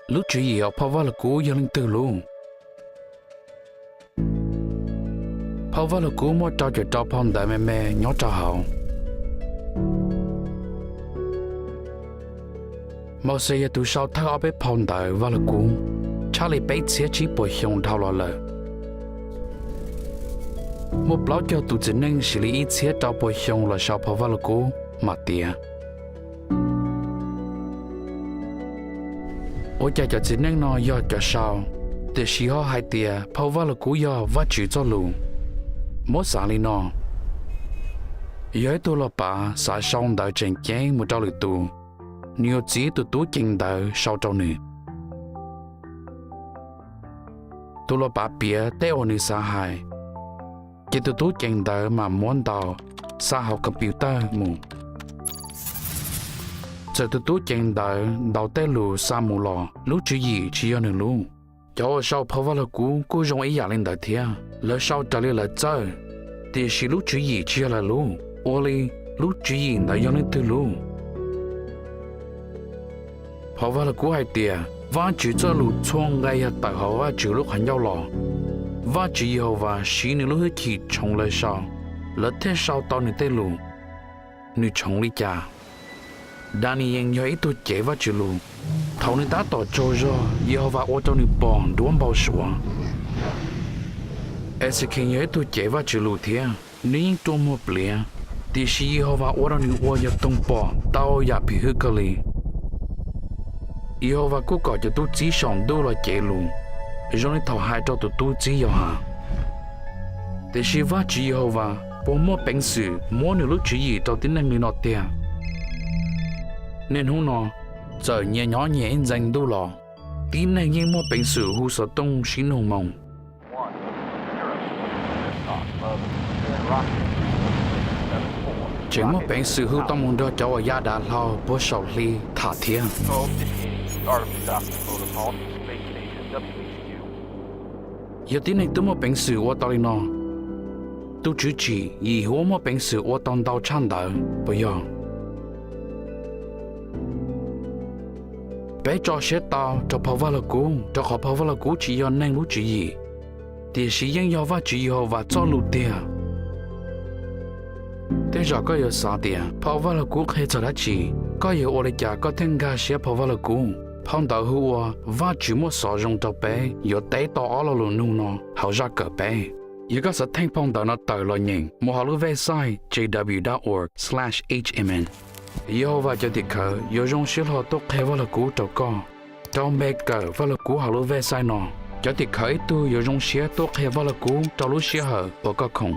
Lub tswv yim uas phau Vaj Lug Kub yog leej twg lub? Phau Vaj Lug Kub muaj rau caum rau phau ntawv me me nyob rau hauv. Mauxes yog tus sau thawj ob peb phau ntawv Vaj Lug Kub, tshaj li peb txhiab tsib puas xyoo dhau los lawm. Muaj plaub caug tus txiv neej siv li ib txhiab rau puas xyoo los sau phau Vaj Lug Kub mam tiav. Ua cas cov txiv neej no yog cov sau, tiam sis ho hais tias phau Vaj Lug Kub yog Vajtswv txoj lus? Muab xav li no: yog ib tug los pav xav sau ntawv tseem ceeb mus rau lwm tus, nws yuav txib tus tub ceev ntawv sau rau nws. Tus los pav piav tej uas nws xav hais, ces tus tub ceev ntawv mam muab ntaus xa hauv computer mus. Txawm tus tub ceev ntawv ntaus tej lus xa mus los lub tswv yim tsis yog nws lub. Cov uas sau phau Vaj Lug Kub kuj zoo ib yam li ntawd thiab, lawv sau raws li lawv txawj, tiam sis lub tswv yim tsis yog lawv lub, ua li lub tswv yim ntawd yog leej twg lub? Phau Vaj Lug Kub hais tias Vajtswv txoj lus txhua nqe yog tawm hauv Vajtswv lub qhov ncauj los. Vajtswv Yehauvas siv nws lub hwj chim tshoov lawv sau, lawv thiaj sau tau nws tej lus. Nws tshoov li cas? Daniyees yog ib tug cev Vajtswv lus. Thaum nws tab tom tsaug zog, Yehauvas ua rau nws pom nruab npau suav. Exekees yog ib tug cev Vajtswv lus thiab, nws yeej rua muag pliav, tiam sis Yehauvas ua rau nws ua yog toog pom tau yam phim hwj kawg li. Yehauvas kuj kom cov tub txib saum ntuj los cev lus, zoo li thaum hais rau tus tub txib Yauhas. Tiam sis Vajtswv Yehauvas puas muaj peev xwm muab nws lub tswv yim rau tib neeg li no tiag? Niaj hnub no, txawm nyias nyob nyias ib ntxees ntuj los, tib neeg yeej muaj peev xwm hu xov tooj sib nug moo. Tseem muaj peev xwm hu tau mus nrog cov uas ya dav hlau puag saum hli tham thiab. Yog tib neeg twb muaj peev xwm ua tau li no, tus tswv tsim yim huab muaj peev xwm ua tau ntau tshaj ntawd puas yog? Peb tso siab tau rau phau Vaj Lug Kub, rau qhov phau Vaj Lug Kub tsis yog neeg lub tswv yim, tiam sis yeej yog Vajtswv Yehauvas txoj lus tiag. Tej zaum koj yuav xav tias phau Vaj Lug Kub qhia txog dab tsi? Koj yuav ua li cas koj thiaj nkag siab phau Vaj Lug Kub? Phau ntawv hu ua Vajtswv Muab Xov Zoo Rau Peb yuav teb tau ob lo lus nug no hauv zaj kawm peb. Yog koj xav theej phau ntawv no tawm los nyeem, mus hauv lub website J W dot org slash H M N. Yehauvas cov tim khawv yuav zoo siab hlo tuaj qhia Vaj Lug Kub rau koj. Rau npe kawm Vaj Lug Kub hauv lub website no, cov tim khawv ib tug yuav zoo siab tuaj qhia Vaj Lug Kub rau lub sij hawm uas koj khoom.